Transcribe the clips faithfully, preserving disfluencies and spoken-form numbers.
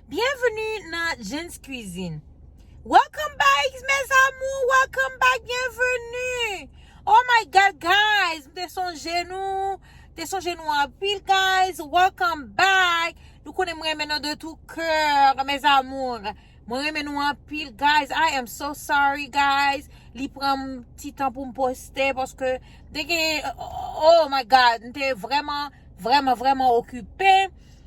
Byenveni nan Jen's Cuisine. Welcome back, mes amours. Welcome back. Byenveni. Oh my God, guys. M te sonje nou. Te sonje nou anpil, guys. Welcome back. Nou konnen mwen renmen nou de tout cœur, mes amours. Mwen renmen nou anpil, guys. I am so sorry, guys. Li pran m ti tan pou m poste paske te gen, oh my God, m te vrèman, vrèman, vrèman okipe.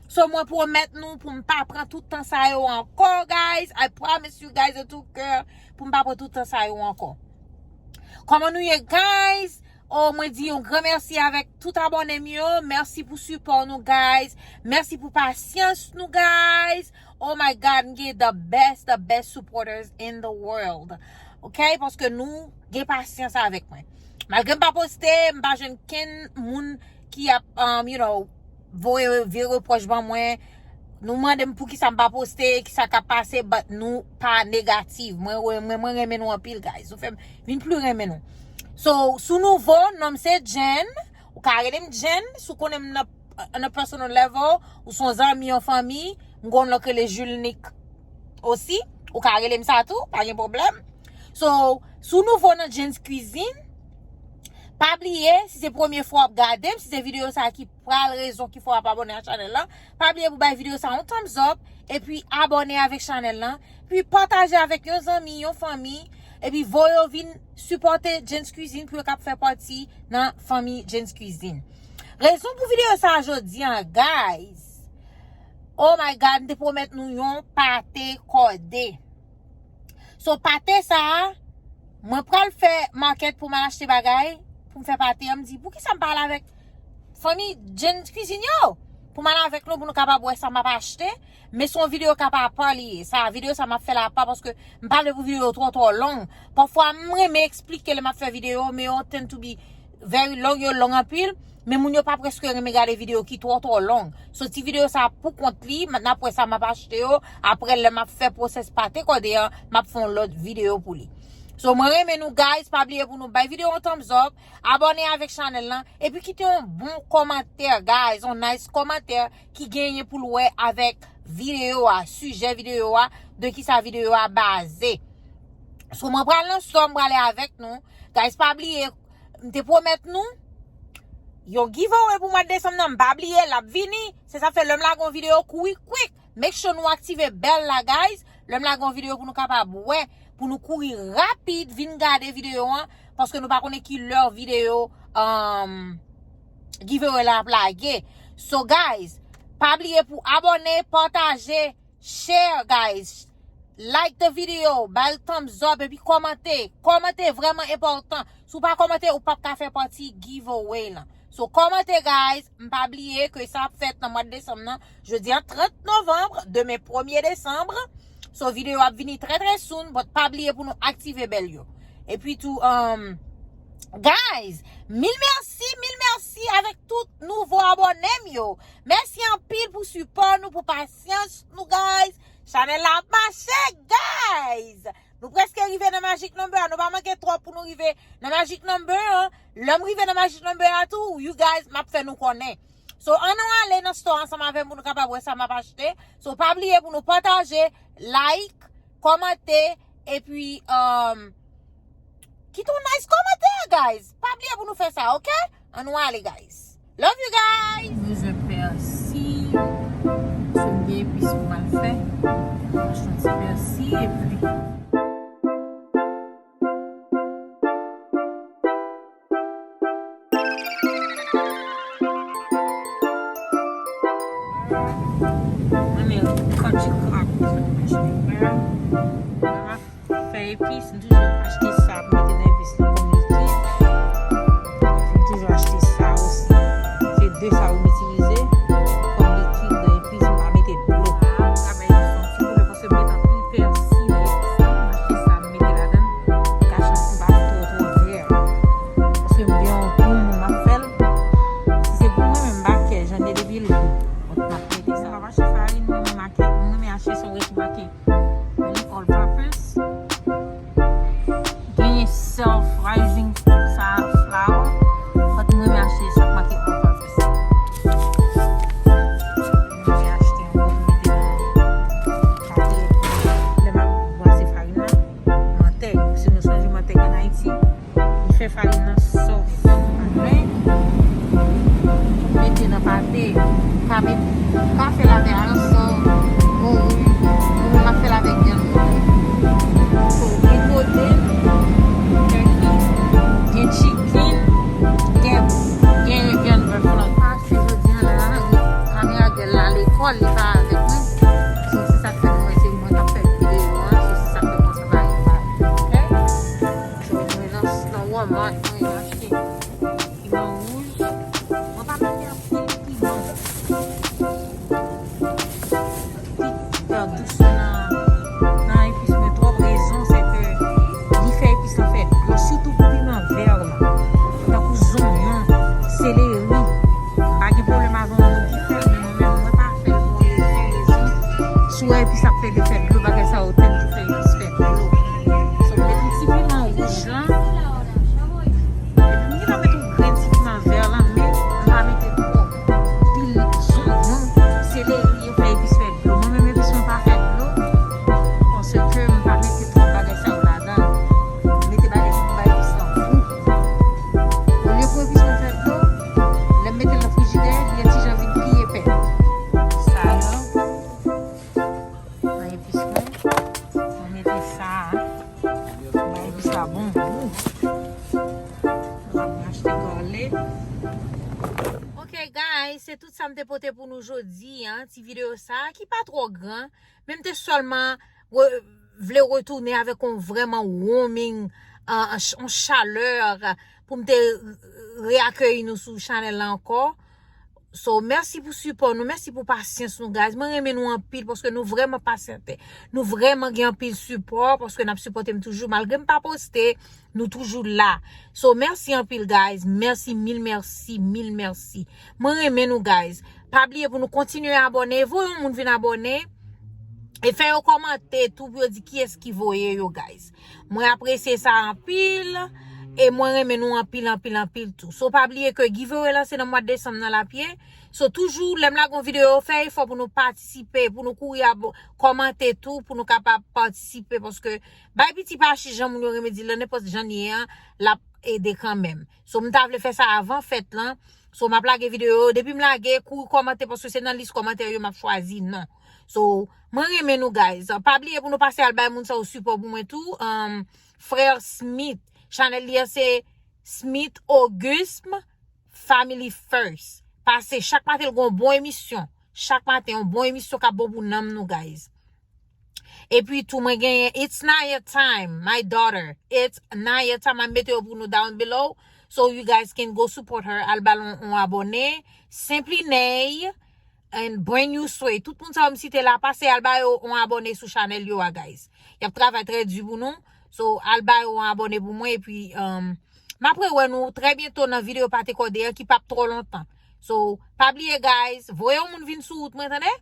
So, mwen pwomèt nou pou m pa pran tout tan sa yo ankò, guys. I promise you guys de tout cœur pou m pa pran tout tan sa yo ankò. Kòman nou ye, guys? Oh, mwen di yon gran mèsi avèk tout abòne m yo. Mèsi pou sipò nou, guys. Mèsi pou pasyans nou, guys. Oh my God, m gen the best, the best supporters in the world. Ok? Paske nou gen pasyans avèk mwen. Malgre m pa poste, m pa jwenn kenn moun ki ap, um, you know, voye vye repwòch ban mwen. Nou mande m poukisa m pa poste, kisa k ap pase, but nou pa negatif. Mwen, mwen, mwen renmen nou anpil, guys. Nou fè m vin pli renmen nou. So, si w nouvo, non m se Jenn. Ou ka rele m Jenn, si w konnen m nan, on a personal level, ou se yon zanmi, yon fanmi, m gon lòt rele Julnick osi. Ou ka rele m sa tou, pa gen pwoblèm. So, si w nouvo nan Jen's Cuisine, pa bliye, si se premye fwa w ap gade m, si se videyo sa ki pral rezon ki fè w ap abòne a chanèl lan, pa bliye pou bay videyo sa yon thumbs up, epi abòne avèk chanèl lan, epi pataje avèk yon zanmi, yon fanmi, epi voye yo vin sipòte Jen's Cuisine pou yo kab fè pati nan fanmi Jen's Cuisine. Rezon pou videyo sa a jodi a, guys. Oh my God, m te pwomèt nou yon pate kòde. So, pate sa a, mwen pral fè market pou m al achte bagay, pou m fè pate an. M di, poukisa m pa al avèk fanmi Jen's Cuisine yo? Pou m al avèk nou, pou nou kapab wè sa m ap achte. Men se yon videyo k ap apa li ye. Sa, videyo sa m ap fè l apa paske m pa vle pou videyo twò, twò long. Pafwa, m renmen eksplike lè m ap fè videyo, men yo tend to be very long, yo long anpil. Men moun yo pa prèske renmen gade videyo ki twò, twò long. So, ti videyo sa pou kont li, m, n ap wè sa m ap achte yo. Apre, lè m ap fè pwosès pate kòde an, m ap fè yon lòt videyo pou li. So, mwen renmen nou, guys. Pa bliye pou nou bay videyo yon thumbs up, abòne avèk chanèl lan, epi kite yon bon kòmantè, guys. Yon nice kòmantè ki genyen pou l wè avèk videyo a, sijè videyo a, de kisa videyo a baze. So, mwen pral nan store, m prale avèk nou. Guys, pa bliye, m te pwomèt nou yon giveaway pou mwa desanm nan, m pa bliye, l ap vini. Se sa fè lè m lage yon videyo, kouri quick. Make sure nou aktive bèl la, guys. Lè m lage yon videyo pou nou kapab wè, pou nou kouri rapid, vin gade videyo an, paske nou pa konnen ki lè videyo, um, giveaway la ap lage. So, guys, pa bliye pou abòne, pataje, share, guys. Like the video, bay l thumbs up, epi kòmante. Kòmante vrèman enpòtan. Si w pa kòmante, ou p ap ka fè pati giveaway lan. So, kòmante, guys. M pa bliye ke sa ap fèt nan mwa desanm nan. Jodi a trant novanm, demen premye desanm. So, videyo ap vini trè, trè soon, but pa bliye pou nou aktive bèl yo. Epi tou, um, guys, mil mèsi, mil mèsi avèk tout nouvo abòne m yo. Mèsi anpil pou sipò nou, pou pasyans nou, guys. Chanèl la ap mache, guys. Nou prèske rive nan magic number a. Nou pa manke twòp pou nou rive nan magic number an. Lè m rive nan magic number a tou, you guys, m ap fè nou konnen. So, ann nou ale nan store ansanm avè m pou nou kapab wè sa m ap achte. So, pa bliye pou nou pataje, like, kòmante, epi, um, kite yon nice kòmantè, guys. Pa bliye pou nou fè sa, ok? Ann nou ale, guys. Love you, guys. M bezwen pèsi. Se m gen epis pou m al fè. M achte yon ti pèsi, epi Mwen men kòdji krak. Fè epis, m toujou achte sa pou mete nan epis lan kòm likid. M toujou achte sa osi. Se de sa yo m itilize kòm likid nan epis, m pa mete dlo. Sa bay li yon ti koulè paske m met anpil pèsi nan epis lan. M achte sa, m mete ladan l. Li ka chanje, li pa twò, twò vè. Paske m gen yon, pou yon moun m ap fè l. Si se pou mwen menm, m pa kè, jan l ye depi l gou. Donk, m ap mete sa. M ap achte farin, mwen menm, m renmen achte sa, ou remake. Li all purpose. Genyen self rising sa flour. But mwen renmen achte sa k make all purpose. Mwen renmen achte yon gwo pou mete nan Fè farin nan sof. Mwen mete nan pate. Ka met, ka fè l avè ayon sò, mori, mwen menm ap fè l avèk vyann mori. So, gen koden, gen chicken, gen, gen vyann bèf lan. Pase jodi an la, kamera gèl la lekòl, li pa avèk mwen. So, se sa k fè nou wè se mwen k ap fè videyo an. So, se sa k fè mwen travay pa. Ok? So, mwen nan, nan Walmart, mwen achte piman wouj. Mwen pa mete anpil piman. Pi, euh, dous nan, nan epis mwen twòp. Rezon, se ke li fè epis lan fè dlo, sitou pou piman vè la. Tankou zonyon, seleri. M pa gen pwoblèm avè yon moun ki fè l, men mwen menm, mwen pa fè l pou yon rezon. Si w wè epis ap fè de fè dlo, bagay sa yo toujou fè epis fè dlo. So, m met yon ti piman wouj lan. Epi m gentan met yon grenn ti piman vè lan, men m pa mete twòp. Pil zonyon, seleri, yo fè epis fè dlo. Mwen menm epis mwen pa fè dlo. Paske m pa mete twòp bagay sa yo ladan. M mete bagay pou bay epis lan gou. Olye pou epis mwen fè dlo, lè m mete l nan frijidè, li yon ti jan vin pi epè. Sa yo, nan epis mwen, mwen mete sa. Bay epis la bon gou. Mwen achte gale. Ok, guys, se tout sa m te pote pou nou jodi, an, ti videyo sa, ki pa twò gran, men m te sèlman re-, vle retounen avèk yon vrèman warming, an, an ch-, yon chalè, pou m te reakeyi nou sou chanèl la ankò. So, mèsi pou sipò nou, mèsi pou pasyans nou, guys. Mwen renmen nou anpil paske nou vrèman pasyante. Nou vrèman gen anpil sipò paske n ap sipòte m toujou. Malgre m pa poste, nou toujou la. So, mèsi anpil, guys. Mèsi, mil mèsi, mil mèsi. Mwen renmen nou, guys. Pa bliye pou nou kontinye abòne. Voye yon moun vin abòne. E fè yo kòmante tou pou yo di kiyès ki voye yo, guys. Mwen apresye sa anpil. E mwen renmen nou anpil, anpil, anpil tou. So, pa bliye ke giveaway lan se nan mwa desanm nan l ap ye. So, toujou, lè m lage yon videyo, fè efò pou nou patisipe, pou nou kouri abo-, kòmante tou, pou nou kapab patisipe. Paske, bay piti pa chich jan moun yo renmen di l, nan nenpòt jan l ye an, l ap ede kanmenm. So, m ta vle fè sa avan fèt lan. So, m ap lage videyo yo. Depi m lage, kouri kòmante, paske se nan lis kòmantè yo m ap chwazi non. So, mwen renmen nou, guys. Pa bliye pou nou pase al bay moun sa yo sipò pou mwen tou. Um, Frè Smith, chanèl li an se Smith Auguste Family First. Pase chak maten l gon bon emisyon. Chak maten, yon bon emisyon k ap bon pou nanm nou, guys. Epi tou, mwen genyen It's Naya Time, my daughter. It's Naya Time. Mwen mete yo pou nou down below. So you guys can go support her. Al ba l on, on abòne. Simply Nay and Brand New Sway. Tout moun sa yo m site la, pase al ba yo on abòne sou chanèl yo a, guys. Y ap travay trè di pou nou. So, al ba yo on abòne pou mwen. Epi, um, m ap rewè nou trè byento nan videyo pa te kòde an ki p ap twò lontan. So, pa bliye, guys, voye yon moun vin sou wout mwen, tande?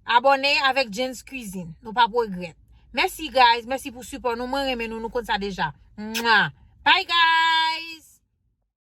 Abòne avèk Jen's Cuisine. Nou p ap regrèt. Mèsi, guys. Mèsi pou sipò nou. Mwen renmen nou. Nou konn sa deja. Mwa. Bye, guys.